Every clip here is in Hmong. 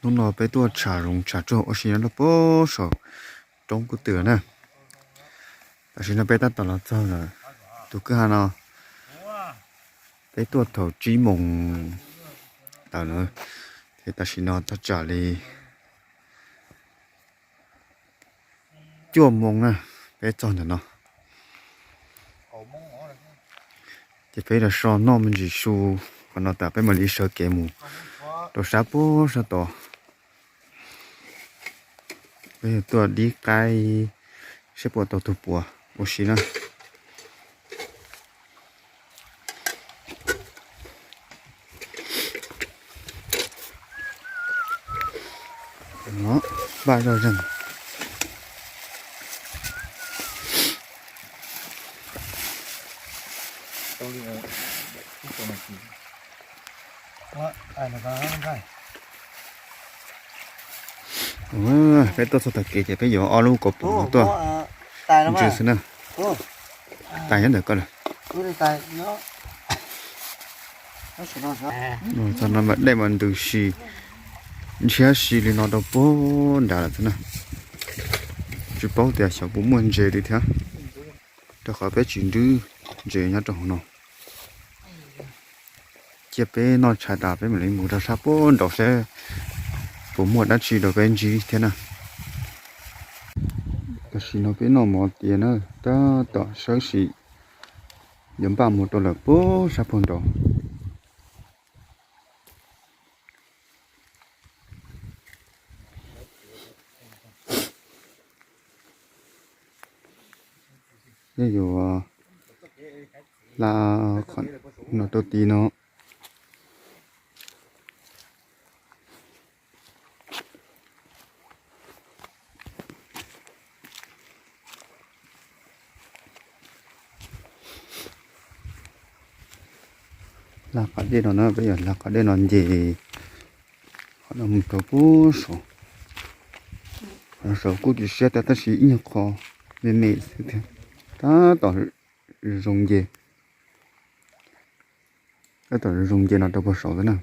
Hnub no peb tuaj tsham zoov tsham tsuag ua si nyob rau pem saum roob kub twm na. Tam sim no peb tab tom los txog lawm tus kwj ha no, peb tuaj thaum tsib moos tawm na, ces tam sim no txog tsam li cuaj moos na, peb txog ntawm no. Ces peb los so noj me ntsis su, qhov no tas peb mam li sawv kev mus rau sab puag sab tod. Peb tuaj dib qaib seb puas tau tug puav ua si na. Npaj zoj zeeg. Peb tuaj txog tag kev ces peb yuav ob lub kaus pum no tuaj ntsw xwb na. Tais nyob ntawm ko lawm. Txog no mas dej mas ntws si ntshiab si li no rau puag nrad lawm xwb na. Tsis paub tias xyov puas muaj ntses li thiab, rau qhov peb tsis nrwb ntses nyob rau hauv no. Cia peb noj tshais tas peb mam li mus rau sab puag nraud seb puas muaj dab tsi rau peb ntsib thiab na. Tam sim no peb noj mov tiav na, tab tom sawb sim yuav npaj mus rau lawm puag sab puag nraud. Yog yuav hla qhov no rau tid no. Hla qhov dej no na, peb yuav hla qhov dej no nce qhov no mus rau puag saud. Qhov saud kuj tsis siab tab tab sis ib nyuag qho me me xwb thiab. Tab tom zoo nce, tab tom zoo nce no rau puag saud xwb na.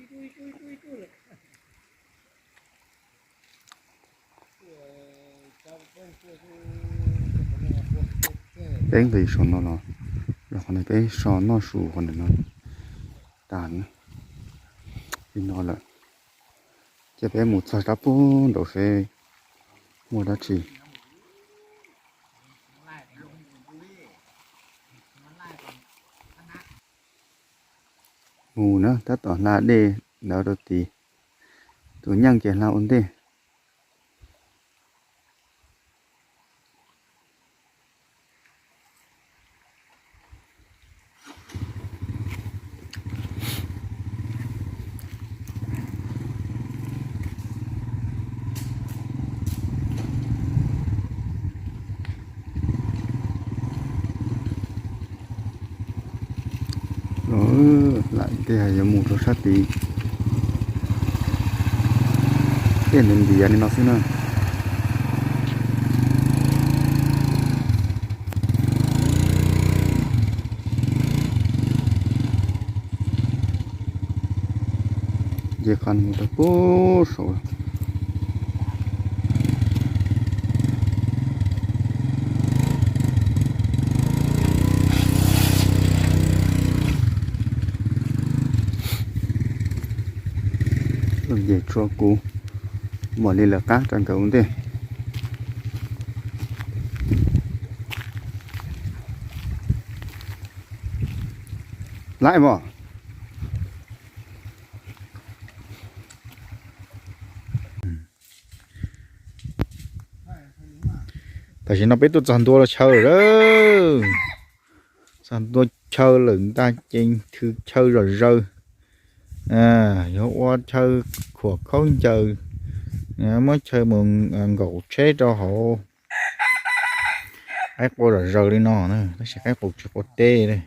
Peb nqis saum no los, los qhov no peb so noj su qhov ntawm no tas li no lawm. Ces peb mus txog sab puag nraud seb muaj dab tsi. Mus na, tab tom hla dej ntawd rau tid. Tus nyeej ces hla ua ntej. Los, lam tias yuav mus rau sab tid, tej ntiav ntiav li no xwb na. Nce qab mus rau puag saud. Lub nce tshua kuv mam li lawv qab rau nkawd ua ntej. Laib mog. Tam sim no peb tuaj txog ntua chaw lawm. Txog ntua chaw lawm ntag ces thws chaw zom zaws. Yuav ua chaw khuam khaub ncaws, muab chaw mus nkaum tsheb rau hauv. Qaib qua zom zaws li no na, tab sis qaib qus tsis qua teb li.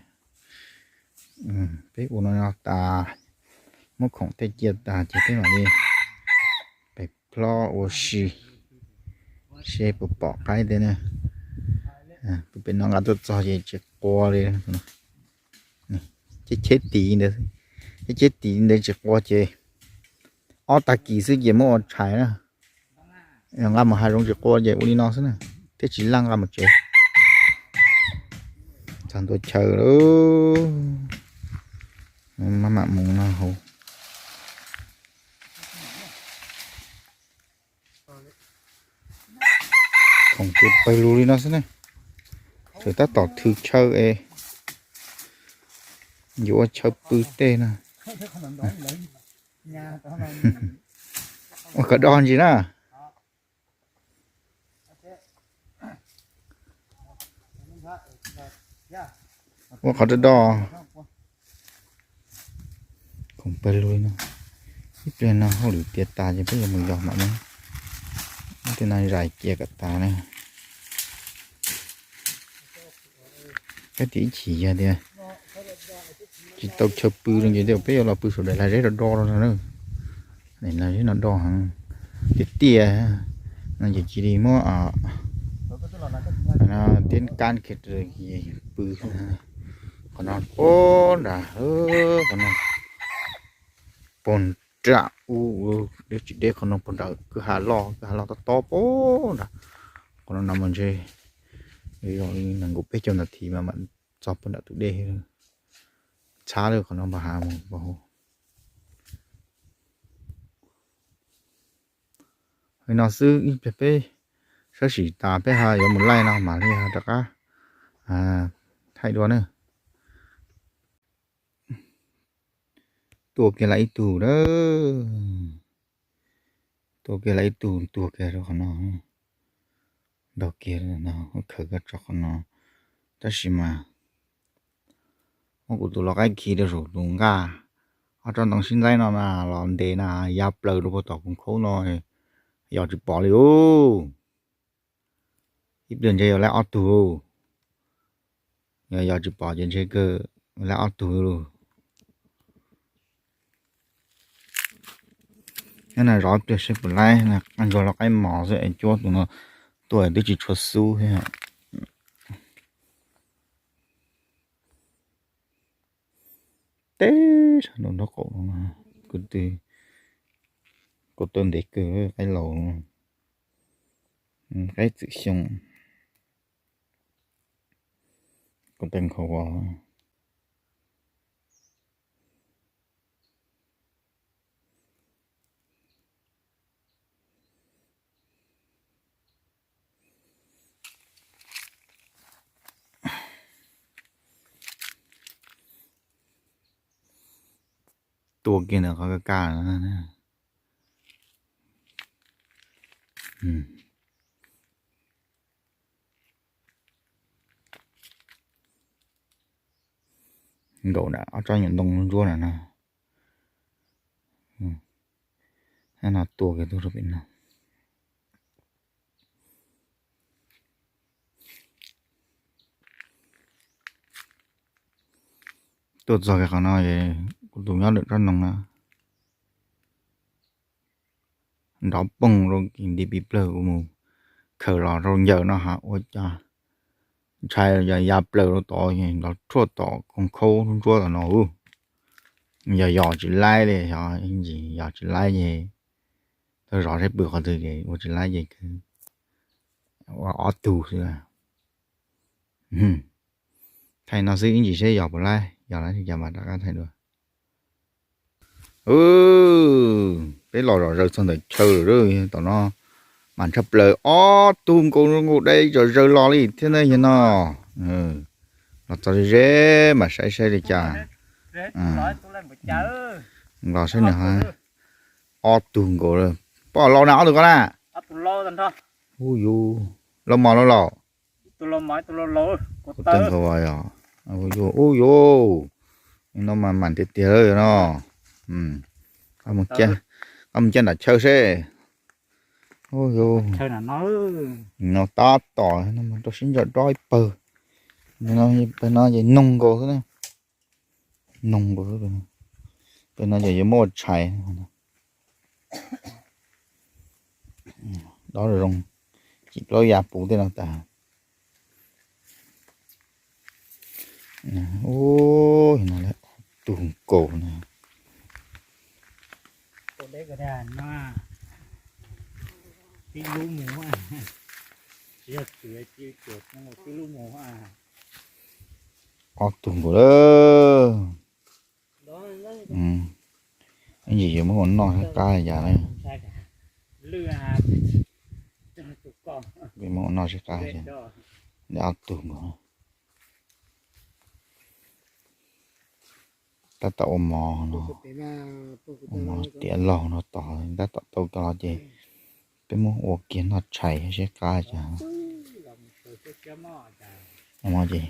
Peb ua no tas, muab khoom tej cia tas ces peb mam li pem plob ua si, seb puas pom qaib thiab na. Pem no nqa tuaj txog ces tsis qua li. Cheb cheb tid ntawd, cheb cheb tid ntawd tsis qua ces Ob tag kis xwb ces muab ua tshais na. Nqa mus hav zoov tsis qua ces ua li no xwb na, thiaj tsis laj nqa mus tsev. Txog ntua chaw, maj mam mus no hauv. Khoom ces pawg lug li no xwb ne. Txawm tab tom thw chaw es yuav ua chaw pw tej no. Ua qhov do ntsis na. Ua qhov do do. Khoom pawg lug no. Ib pliag no hauj lwm tiav tas ces peb yuav mus yos mam no. Tej no zais cia kom tas na. Kab tias ib chim yog tias tsis tau chaw pw no ces peb yuav los pw saum daim lag zeb do do no na. Daim lag zeb no do heev, tiaj tiaj no ces cia li muab tiab kab kiag pw. Qhov no puag nram, qhov no puag nram u, deb tsis deb qhov no puag nram kwj ha loj, kwj ha loj tob tob puag nram. Qhov no no mas ntshe yog li nees nkaum peb caug nas this mas mam txog puag nram tus dej. Txhab lawm qhov no npaj hav mus npaj hu. Li no xwb ib pliag peb sab sim tas peb ho yuav mus laij no mam li ho rov qab thaij dua na. Tua kiag lawm ib tug na. Tua kiag lawm ib tug, tuag kiag rau qhov no. Ntaug kiag no, khaws kiag tso qhov no. Tab sis mas muab kuv tus lau qaib khi rau saum tus nqaj, ob tsob ntoo sib ntxaib no na los ntes na, ya plaws rau puag tom koos khaub no, yos tsis pom li ub. Ib pliag ntshe yog laib ob tug. Yog yos tsis pom ces ntshe kawg laib ob tug lauj. Nyob no zov ib pliag seb puas laib, ntsuag lau qaib mos xwb es cuab tus no tuaj twb tsis tshua xub thiab. Teb sab nraum nraub qaum no, kuv twb, kuv tau ntev kawg qaib laus, qaib txwm xyoo, kuv tau nkhaus os. Tua kiag ntawm qhov kaj kaj no. Nkaum na ob tsob nyuam ntoo ntsuab na no. No tua kiag tuaj rau pem no. Tuaj txog kiag qhov no es kuv tus nyob ntawm tsob ntoo na. Nrov poog rau kis nti pis plawg, kuv mus khaws los rau ncaws no ha ua cas ntshai ya plaws rau tod, nrov rhuaj tom koog khaub ntsuab tom no. Yog yos tsis laib li, yog ib ntsis yos tsis laib ces tau zov seb pw qhov twg ces ua tsis laib ces ua ob tug xwb. Thaij no xwb ib ntsis seb yos puas laib, yog laib li cas mas rov qab thaij dua. Peb los zom zaws txog ntawm chaw lawm, tom no mas tshaj plaws ob tug nkaus nkaus dai zom zaws los li thiab na yog no. Los txog ze ze mas saib saib li cas. Los saib nws ob tug nkaus. Poj los na ob tug ko na. Hu yus los mos los laus. Kuv tau nkaus yog hu yus ub yus. No mas mam tiag tiag no. Mus cia nram chaw seb. Hu yus, no tab tom no rau sib ntso dob ib pawg. Pawg no ces noog nkaus xwb na. Noog nkaus xwb. Pawg no ces yuav muab ua tshais. Dob zoo, cim plaub ya puv tej no tas. Ub, no ob tug nkaus na. Peb ko no tib lub mus, tsis yog tib lub mus, ob tug nkaus lawm. Ib ntsis yuav muab ua noj thiab qab li cas na. Muab ua noj thiab qab li cas. Ob tug nkaus. Tab tom ua mov no, ua mov tiav laug no tos tab tom tau coj los ces peb muab ua kiag noj tshais seb qab cas. Ces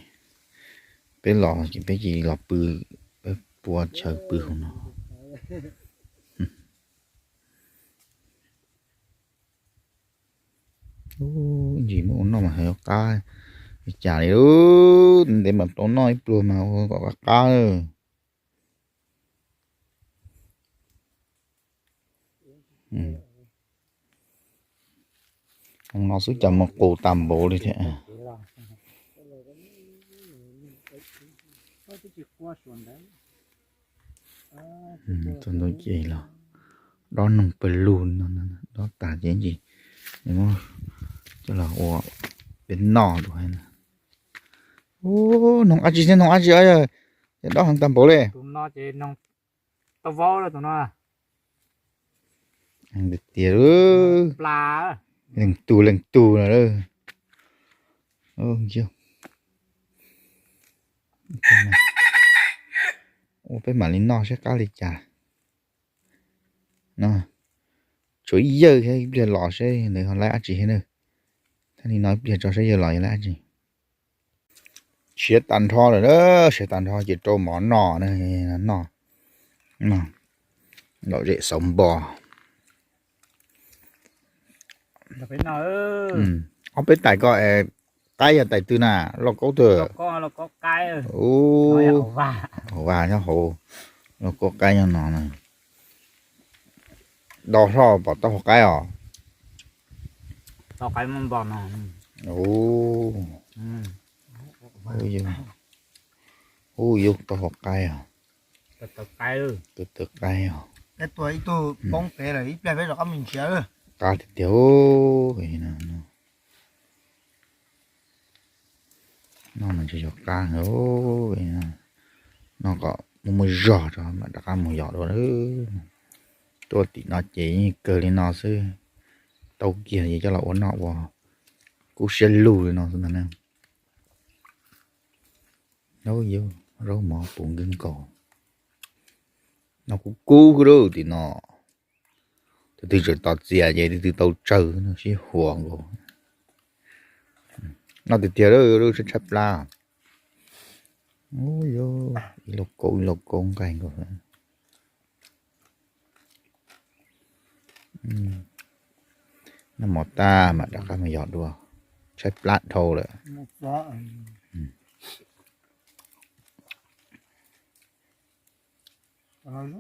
peb los ces peb cia li los pw, peb pua chaw pw hauv no. Ib ntsis muab ua noj mas hais qab li cas li, ntev mas tau noj ib pluag mas ua kom qab qab. No xwb cas mus qus tas npaum li thiab. Txog ntua ces los dob noog pawg lug no, dob tas ces ib ntsis muab coj los ua peb noj dua. Ub, noog dab tsi thiab, noog dab tsi, yog dob heev tag npaum li. Tiag tiag, leej tug leej tug no. Ua peb mam li noj seb qab li cas. Tshuav ib yawg thiab, ib pliag los seb nws ho laib dab tsi thiab na. Thab li no ib pliag tso seb yawg los yog laib dab tsi. Siav tag nrho lawm, siav tag nrho ces rau mov noj na, noj, noj lom zem xauv npo. Ob peb tais ko es qaib yog tais twg na? Lauj Kaub twg? Hauv vaj nyob hauv, Lauj Kaub qaib nyob no na. Do hlo pom tau hauv qaib os. Ub, yug tau hauv qaib os. Tawv qaib os. Qab tiag tiag. Noj mas ntshe yog qab heev, noj kom muaj muaj zog tso mam rov qab mus yos dua. Tuaj tim no ces yeej kawg li no xwb, tau kiag ces coj los ua noj ua kub siab lug li no xwb ntag na. Zaub mov puv nkeeg nkaus, noj kub kub xwb lauj tim no. Tus twg tseem tos txias ces tus twg tau tsawg no sib huas nkaus. Noj tiag tiag, tshaib tshaib plab. Ub, yog ib lauj kaub ib lauj kaub nqaij nkaus. Noj mov tag mam rov qab mus yos dua, tshaib plab dhau lawm. Lom zem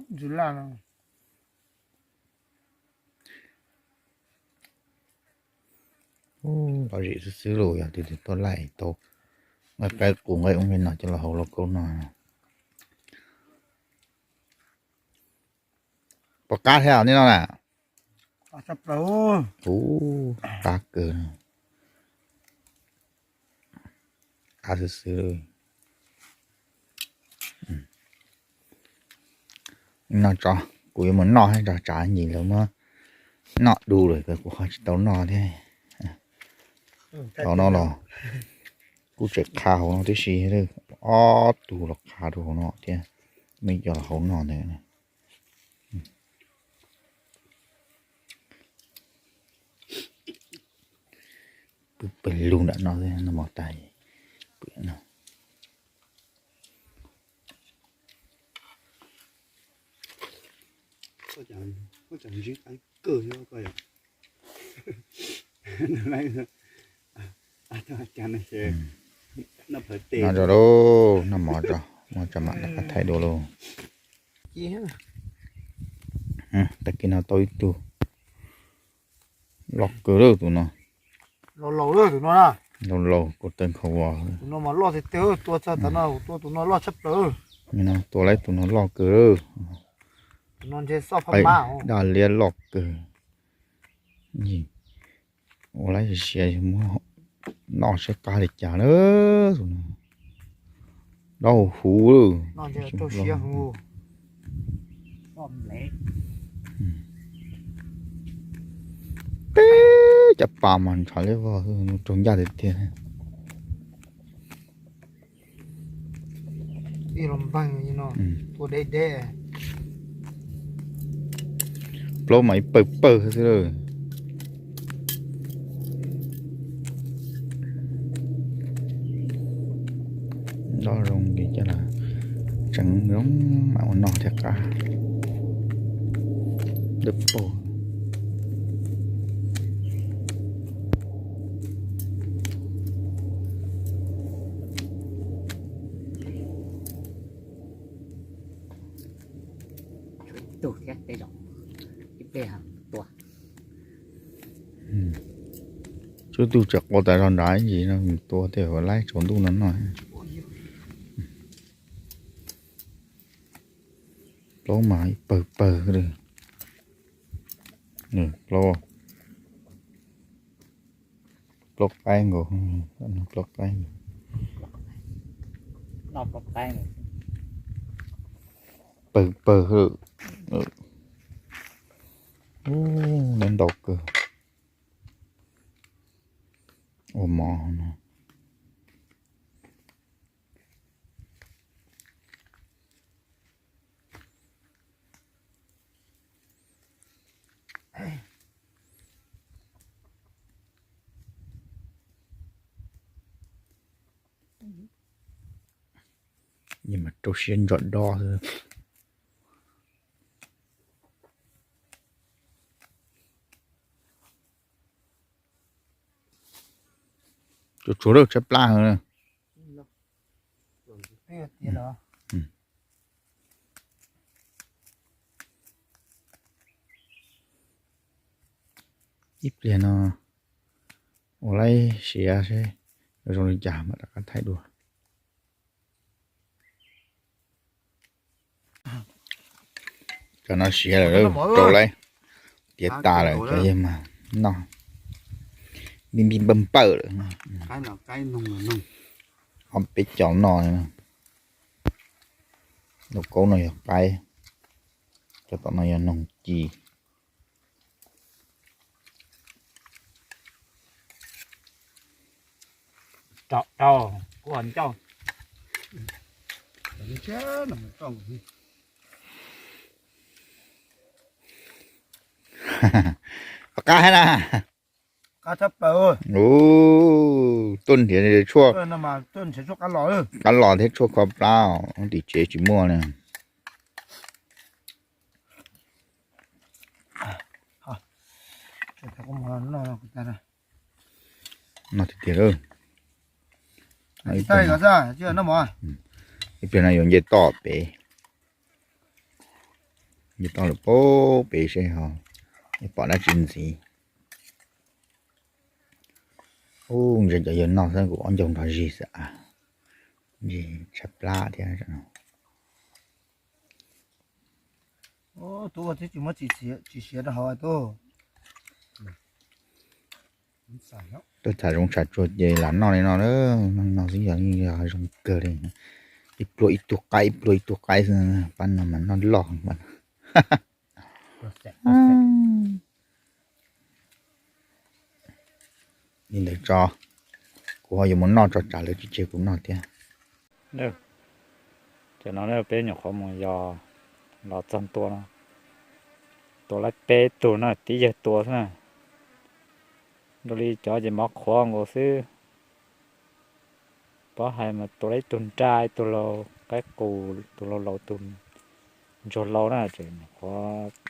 xwb xwb lauj, yog tus twg tuaj laij tau nqaij qaib qus nqaij ub nqaij no coj los hau lauj kaub noj. Puas qab thiab nej no na? Ub, qab kawg. Qab xwb xwb. Noj tso, kuv yuav mus noj thiab tso, tsam ib ntsis lawv muab noj du lawm kuv ho tsis tau noj thiab. Hauv no los kuj tseem qha hauv no tib si, ob tug los qha rau hauv no thiab, muaj ib co los hauv no ntawd. Pw pawg lug nram no, noj mov tas pw no. Noj tso lauj, noj mov tso, muab tso mam rov qab thaij dua lauj. Tag kis no tau ib tug loj kawg lawm tus no. Laus laus, tus no na. Laus laus, kua tawg nkhaus vos. Tus no mas loj tiag tiag, tua txog tav no tua tus no loj tshaj plaws. Nim no tua lawm tus no loj kawg lawm. Daj liab loj kawg. Ua lab siav muab noj saib qab li cas na. Dab huv huv lawm. Peb cov pas mas ntshav liab vog, raug ncaj tiag tiag. Plaub mas ib pawg pawg xwb lawm. Nto zoo li cas los tseem zoo mas ua noj thiaj qab. Dawb paug. Tshuav ib tug thiab, tej zaum ib pliag tua. Tshuav ib tug tseem qua tas zog nrad ib ntsis no mus tua tej laib tsaus ntuj no noj. Plaub mas ib pawg pawg li. Plaub, plaub qaib nkaus, plaub qaib. Pawg pawg. Ub, neb ntau kawg. Ua mov no. Yeej mas rau siab ntso dob xwb. Tshuav tshuav lawm tshaib plab heev. Ib pliag no ua laib siav seb zoo li cas mam rov qab thaij dua. Cov no siav lawm, rau laib tiav tas lawm, cov yawg mas noj npij npij npawj npawj lawm. Ob peb cov noj. Lauj kaub no yog qaib, cov tom no yog noog ci. Qab hab na. Ub, tuaj nrhiav tshuaj qab los thiab tshuaj kho plab tim tsev tsis muaj na. No tiag tiag lawm. Ib pliag no yuav nce toj pem, nce toj lawm pem seb ho pom dab tsi ntxiv. Ub, ntsia cov yawg noj xwb kuv ob ncaug nrog zig xwb a. Zig tshaib plab thiab. Tub, tsis muab tsis siav rau hauv tub. Tuaj tham zoov tshav tsuag ces lam noj li no, noj li no xwb yog zoo kawg li. Ib pluag ib tug qaib, ib pluag ib tug qaib xwb, pab no mas noj loj. Li ntawd tso, kuv ho yuav mus noj tso tsam lawv tsis tseg kuv noj thiab. Tam no peb nyuam qhuav mus yos los txog ntua no, tua laib peb tug no, tib yawg tua xwb na. Dua li cov ces mov qhuav nkaus xwb. Pov hais mas tua laib ib tug nraj, ib tug laug qaib qus, tus laug laus, tus ntsuag laus na, tseem nyuam qhuav twb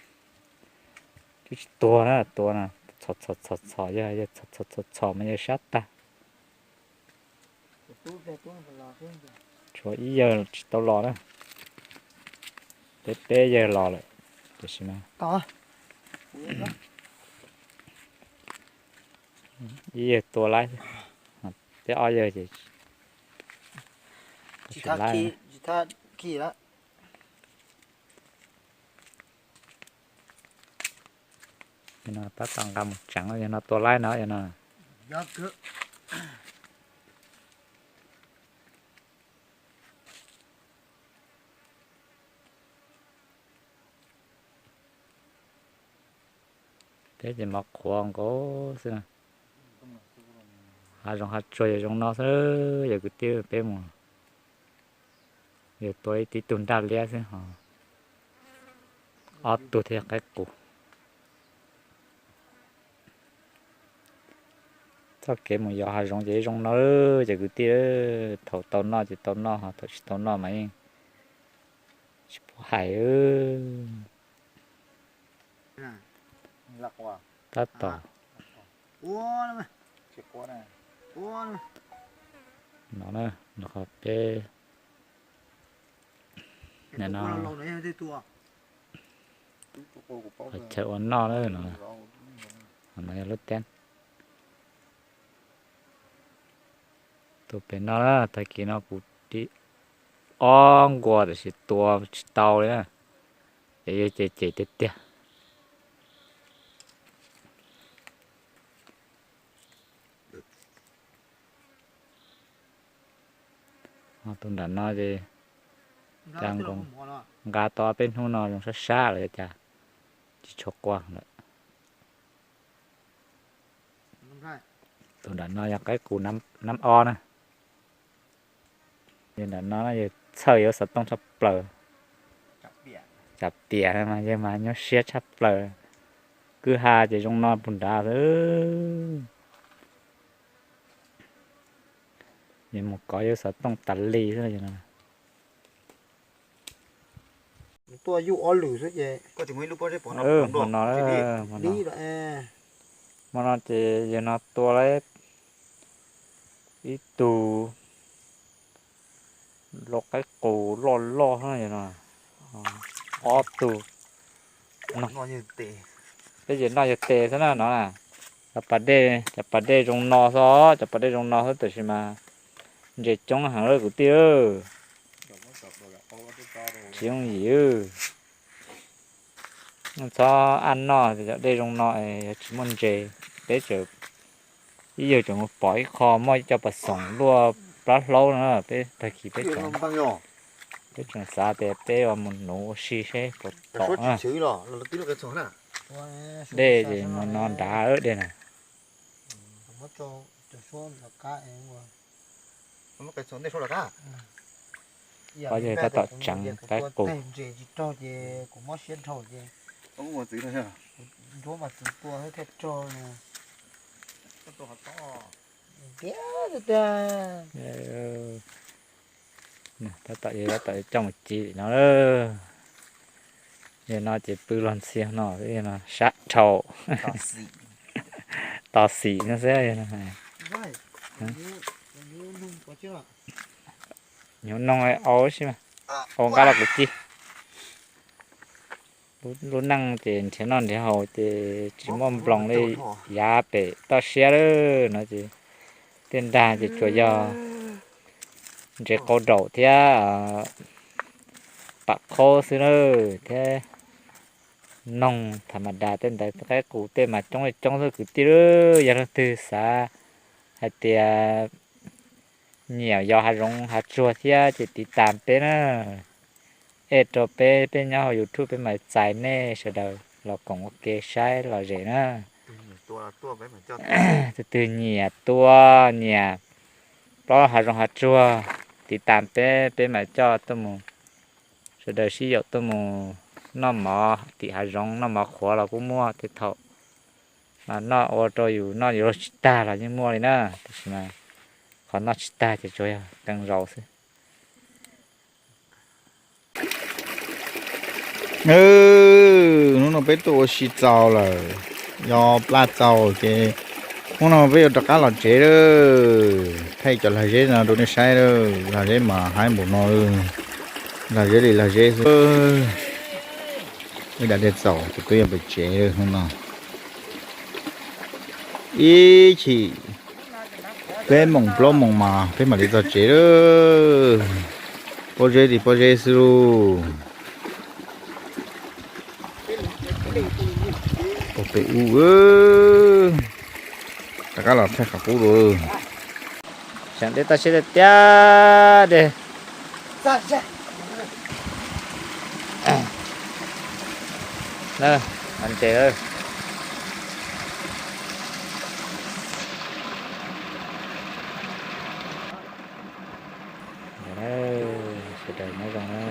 tsis tuag na, tua na, txhom txhom txhom txhom, yawg txhom txhom txhom txhom mas yawg sab tag. Tshuav ib yawg tsis tau los na, peb peb yawg los lawm, tiam sis mas ib yawg tua laib, peb ob yawg ces tsis laib. No tab tom nqa mus tseev, yog no tua laib no, yog no. Teb ces mov qhuav nkaus xwb. Hav zoov hav tsuag yog zoo no xwb, yog kwv tij peb mus, yog tua ib tib tug nraj liab xwb ho. Ob tug thiaj qaib qus. Txoj kev mus yos hav zoov ces zoo no, ces kwv tij, thaum tau noj ces tau noj, ho thaum tsis tau noj mas yeej tsis pub hais. Tab tom no, qhov peb no, qhov chaw ua noj no, yog lub teb. Tus pem no, tag kis no kuv dim ob nkuas tab sis tua tsis tau li na, ces yuav cem cem tiag tiag. Tus nram no ces cas nqa tau peb hnub no zoo sab sab lawm, cas tsis tshua qua lawm. Tus nram no yog qaib qus nab ob na. Yog nram no yog txhawj yuav xov tooj tshaj plaws. Tsam piam mas yog mas nyuaj siab tshaj plaws. Kwj ha ces zoo no puag nrad xwb. Yog mus kov yuav xov tooj tas li xwb. Tuaj yuj ob lwm xwb ces, hmo no, hmo no ces yog no tua lawm ib tug lau qaib qus loj loj, ob tug. Peb ces noj yog tes xwb na no. Cov pas dej, cov pas dej zoo no xwb, cov pas dej zoo no xwb tab sis mas ntses coob heev lawm kwv tij. Tsis yooj yim. Txhob ab noj, cov dej zoo no yog tsis muaj ntses, peb tseem, ib yawg tseem mus pom ib qho muaj ib co pas xoom luaj plab hlaub no, peb tag kis peb tseem, peb tseem xav tias peb mus nuv ua si seb puas tom na. Dej ces no nrad dej na. Pab yawg tab tom tseev qaib qus. Tab tom yawg tab tom coj mus ci no. Yog no ces pw los ntxhi no, sab dhau. Tos xim no xwb. Hnyuv noog au si, au nqab los kuv ci. Lub neej ces nrhiav noj nrhiav haus ces tsis muaj nploos li yav pem toj siab lawm no ces tej nrag ces tsuas yog ntses qau daum thiab pam qhaub xwb na, thiab noog tham ma das tej ntawd, qaib qus tej mas coob li coob xwb kwv tij. Yog leej twg xav hais tias nyiam yos hav zoov hav tsuag thiab ces tiv tas peb na. Ej rau peb, peb nyob hauv YouTube peb mam txais nej sawv daws los koom ua ke saib lom zem na. Tus twg nyiam tua, nyiam plob hav zoov hav tsuag, tiv tas peb, peb mam coj tuaj mus, sawv daws sib yaum tuaj mus noj mov tim hav zoov, noj mov qhuav los kuj muaj tej thaum mas noj ua rau yus noj yuav luag tsis tag los yeej muaj li na, tab sis mas qhov noj tsis tag ces tsuas yog qee zaus xwb. Hnub no peb tuaj ua si txaus lawm, yos plab txaus ces hnub no peb yuav rov qab los tsev lawm. Thaij cov lag zeb no rau nej saib lawm, lag zeb mas haib npaum no, lag zeb li lag zeb xwb. Ib daim dej txaus ces peb yuav pem tsev lawm hnub no. Ib chim peb moos plaub moos mas peb mam li txog tsev lawm. Pob zeb li pob zeb xwb lauj. Tus Pem ub, rov qab los thaij qhov qub dua. Seem dej toj siab tiag tiag dej. Ntses. Sawv daws nyob zoo na.